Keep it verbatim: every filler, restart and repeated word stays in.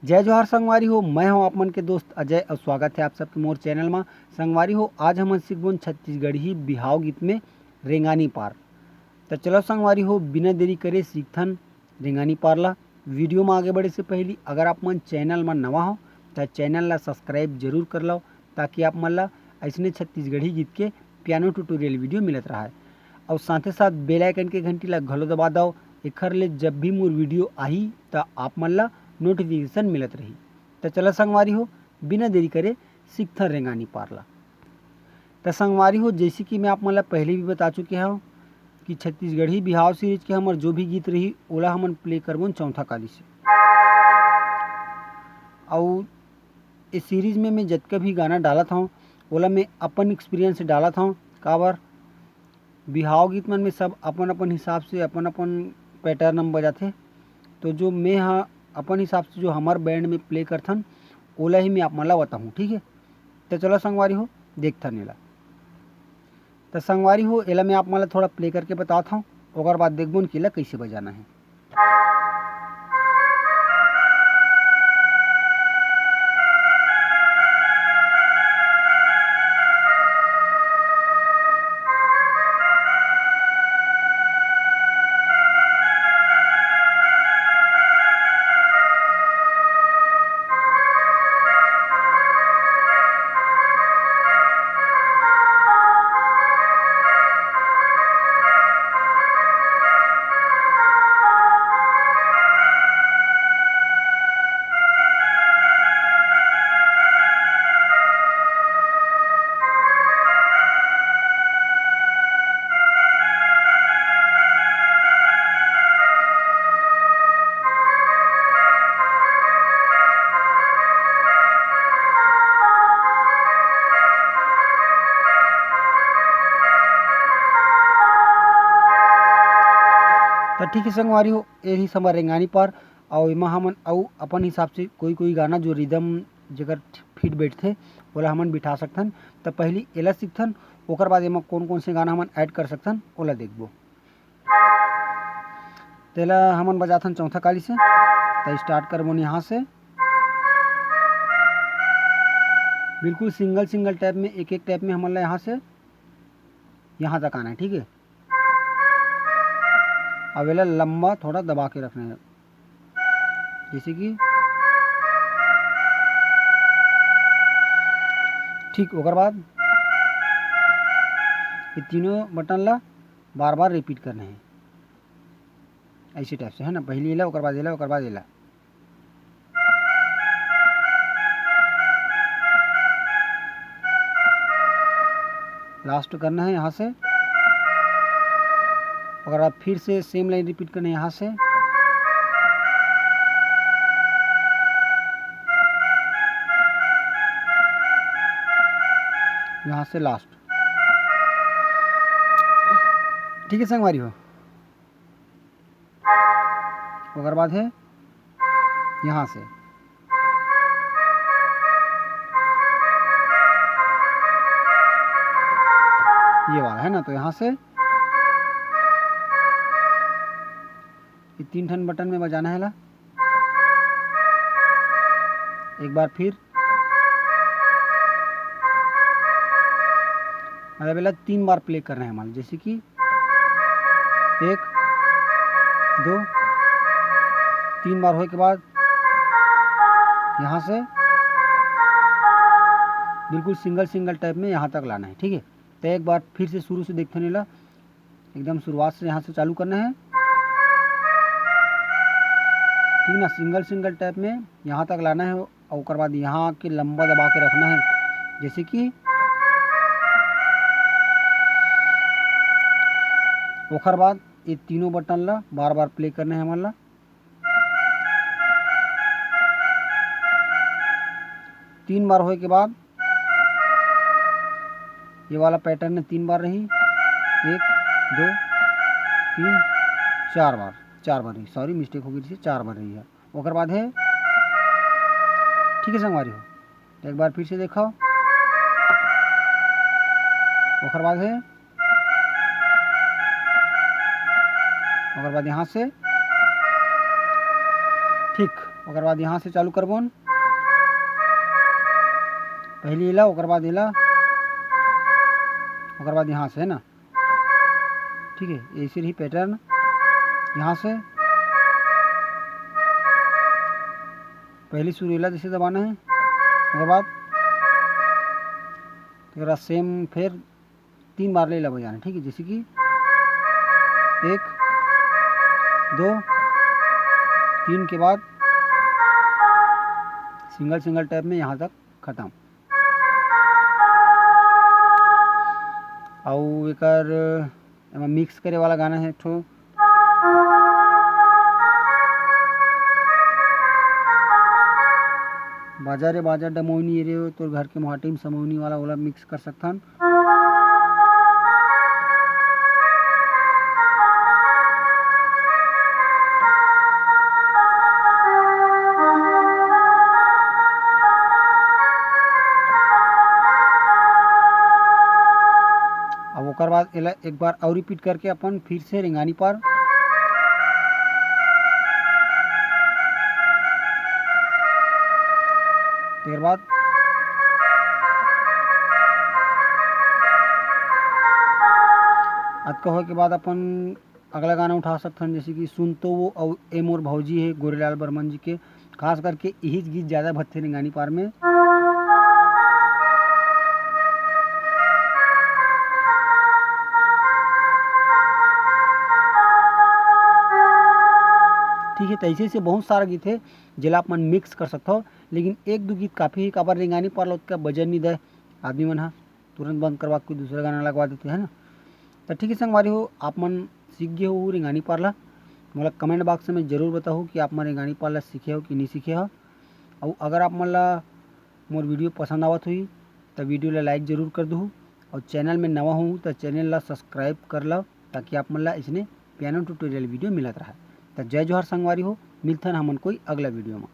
जय जोहार संगवारी हो, मैं हूं आप मन के दोस्त अजय और स्वागत है आप सबके मोर चैनल मा। संगवारी हो, आज हमन सीखबोन छत्तीसगढ़ी बिहाव गीत में रेंगानी पार। त चलो संगवारी हो, बिना देरी करे सीखथन रेंगानी पार ला। वीडियो में आगे बढ़े से पहली अगर आप मन चैनल में नवा हो त चैनल ला सब्सक्राइब जरूर कर लो, ताकि आप मन ला ऐसने छत्तीसगढ़ी गीत के पियानो ट्यूटोरियल वीडियो मिलत रहा है। और साथे साथ बेल आइकन के घंटी ला घलो दबा दो, एखर ले जब भी मोर वीडियो आही त आप मन ला नोटिफिकेशन मिलत रही। त चला संगवारी हो, बिना देरी करे सीखथन रेंगानी पार ला। त संगवारी हो, जैसे कि मैं आप मन ला पहले भी बता चुके हव कि छत्तीसगढ़ी बिहाव सीरीज के हमर जो भी गीत रही, ओला हमन प्ले करबोन चौथा काली से। अउ ए सीरीज में मैं जतका भी गाना डालत हव, ओला मैं अपन एक्सपीरियंस से डालत हव। काबर, बिहाव गीत मन में सब अपन अपन हिसाब से, अपन अपन पैटर्न में बजाथे। तो जो मैं ह अपन हिसाब से जो हमर बैंड में प्ले करथन, ओला ही मैं आप मन ला बताहूँ, ठीक है? तो चलो संगवारी हो, देखथन एला। तो संगवारी हो, एला मैं आप मन ला थोड़ा प्ले करके बतात हव, ओकर बाद देखबोन कि एला कैसे बजाना है। त ठीक है संगवारी हो, यही समर रेंगानी पर। अउ एमा हमन अउ अपन हिसाब से कोई कोई गाना जो रिदम जेकर फिट बैठथे, ओला हमन बिठा सकथन। त पहली एला सीखथन, ओकर बाद एमा कौन कौन से गाना हमन ऐड कर सकथन, ओला देखबो। तेला हमन बजाथन चौथा काली से। त स्टार्ट करबोन यहाँ से, बिल्कुल सिंगल सिंगल टैप में, एक एक टैप में हमन ला यहाँ से यहाँ तक आना है, ठीक है। अब एला लंबा थोड़ा दबा के रखना है, जैसे कि ठीक ओकर बाद ये तीनों बटन ला बार बार रिपीट करना है, ऐसे टाइप से, है ना। पहली एला, ओकर बाद एला, ओकर बाद एला। लास्ट करना है यहाँ से, ओकर बाद फिर से सेम लाइन रिपीट करना है यहाँ से, यहाँ से लास्ट। ठीक है संगवारी हो, ओकर बाद है यहाँ से, ये वाला है ना, तो यहाँ से ये तीन ठन बटन में बजाना है ला। एक बार फिर, मतलब एला तीन बार प्ले करना है हमारे, जैसे कि एक, दो, तीन बार होए के बाद यहाँ से बिल्कुल सिंगल सिंगल टैप में यहाँ तक लाना है, ठीक है। तो एक बार फिर से शुरू से देखते हैं ला, एकदम शुरुआत से यहाँ से चालू करना है, ठीक ना। सिंगल सिंगल टैप में यहाँ तक लाना है और ओकर बाद यहाँ के लंबा दबा के रखना है, जैसे कि ओकर बाद ये तीनों बटन ला बार बार प्ले करना है हमन ला। तीन बार होए के बाद ये वाला पैटर्न में तीन बार रही, एक, दो, तीन, चार बार, चार बार रही, सॉरी मिस्टेक हो गई थी, चार बार रही है। ओकर बाद है, ठीक है संगवारी हो, एक बार फिर से देखो, ओकर बाद है, ओकर बाद यहाँ से ठीक ओकर बाद यहाँ से चालू करबोन, पहली एला, ओकर बाद एला, ओकर बाद यहाँ से, है ना। ठीक है, ऐसे रही pattern। यहाँ से पहली सुर एला जैसे दबाना है, ओकर बाद तेरा same फिर तीन बार ले ला बजाना, ठीक है। जैसे कि एक, दो, तीन के बाद single single type में यहाँ तक खत्म। अउ एकर एमा mix करे वाला गाना है एक ठो, बाजा रे बाजा डमोनी रे, तोर घर के मोहाटी में समोनी वाला, ओला mix कर सकथन। अब ओकर बाद एला एक बार और repeat करके अपन फिर से रेंगानी पार। तेकर बाद अतका होए के बाद अपन अगला गाना उठा सकथन, जैसे कि सुन तो वो अउ ए मोर भौजी है, गोरेलाल बर्मन जी के। खास करके इही गीत ज़्यादा भजथे रेंगानी पार में। ठीक है, तो ऐसे ऐसे बहुत सारा गीत है जेला आप मन mix कर सकथव, लेकिन एक दो गीत काफ़ी है, काबर रेंगानी पार ला ओतका वजन नहीं दे आदमी मन ह, तुरंत बंद करवा के दूसरा गाना लगवा देथे, है ना। तो ठीक है संगवारी हो, आप मन सीख गए हो रेंगानी पार ला, मोला comment box में जरूर बताओ कि आप मन रेंगानी पार ला सीखे हो कि नहीं सीखे हो। अउ अगर आप मन ला मोर video पसंद आवत होही, तो video ला like जरूर कर दू, और channel में नवा हो तो channel ला subscribe कर लो, ताकि आप मन ला इसने piano tutorial video मिलत रहे। तो जय जोहार संगवारी हो, मिलथन हमन कोई अगला video में।